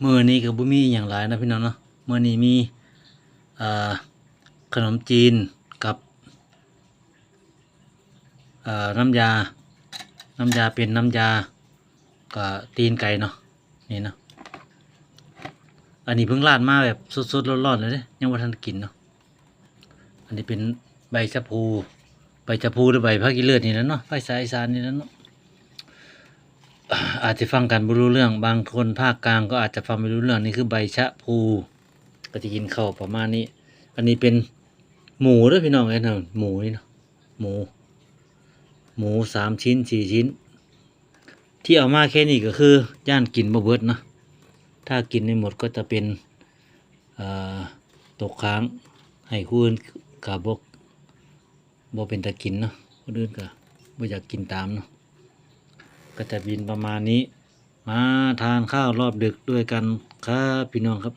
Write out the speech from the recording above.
ມື້ນີ້ກໍບໍ່ມີອີ່ຫຍັງຫຼາຍເນາະພີ່ນ້ອງເນາະ, ມື້ນີ້ມີ ເອີ ຂະໜົມຈີນກັບ ເອີ ນ້ຳຢາ ນ້ຳຢາເປັນນ້ຳຢາ ກໍຕີນໄກ່ເນາະ ນີ້ເນາະ. ອັນນີ້ເພິ່ງລາດມາແບບສົດໆຮ້ອນໆເລີຍເດ້ ຍັງບໍ່ທັນກິນເນາະ. ອັນນີ້ເປັນໃບຊະພູ ໃບຊະພູ ຫຼື ໃບພາກຂີ້ເລີດນີ້ແຫຼະເນາະ, ພາສາອີສານນີ້ແຫຼະເນາະ. ອາດຈະຟັງກັນບໍ່ຮູ້ເລື່ອງ, ບາງຄົນພາກກາງກໍອາດຈະຟັງບໍ່ຮູ້ເລື່ອງ. ນີ້ຄືໃບຊະພູ ກໍຈະກິນເຂົ້າປະມານນີ້. ອັນນີ້ເປັນໝູເດີພີ່ນ້ອງເອີຍ, ໝູນີ້ເນາະ ໝູ ໝູສາມຊິ້ນ ສີ່ຊິ້ນ ທີ່ເອົາມາແຄ່ນີ້ກໍຄືຢ້ານກິນບໍ່ເບິດເນາະ. ຖ້າກິນໃຫ້ໝົດກໍຈະເປັນ ເອີ ຕົກຄ້າງ ໃຫ້ຜູ້ອື່ນກໍບໍ່ ບໍ່ເປັນຕາກິນເນາະ, ຄົນອື່ນກໍບໍ່ຢາກກິນຕາມເນາະ. ກໍຈະເປັນປະມານນີ້. ມາທານຂ້າວລອບດຶກດ້ວຍກັນຄັບ ພີ່ນ້ອງຄັບ.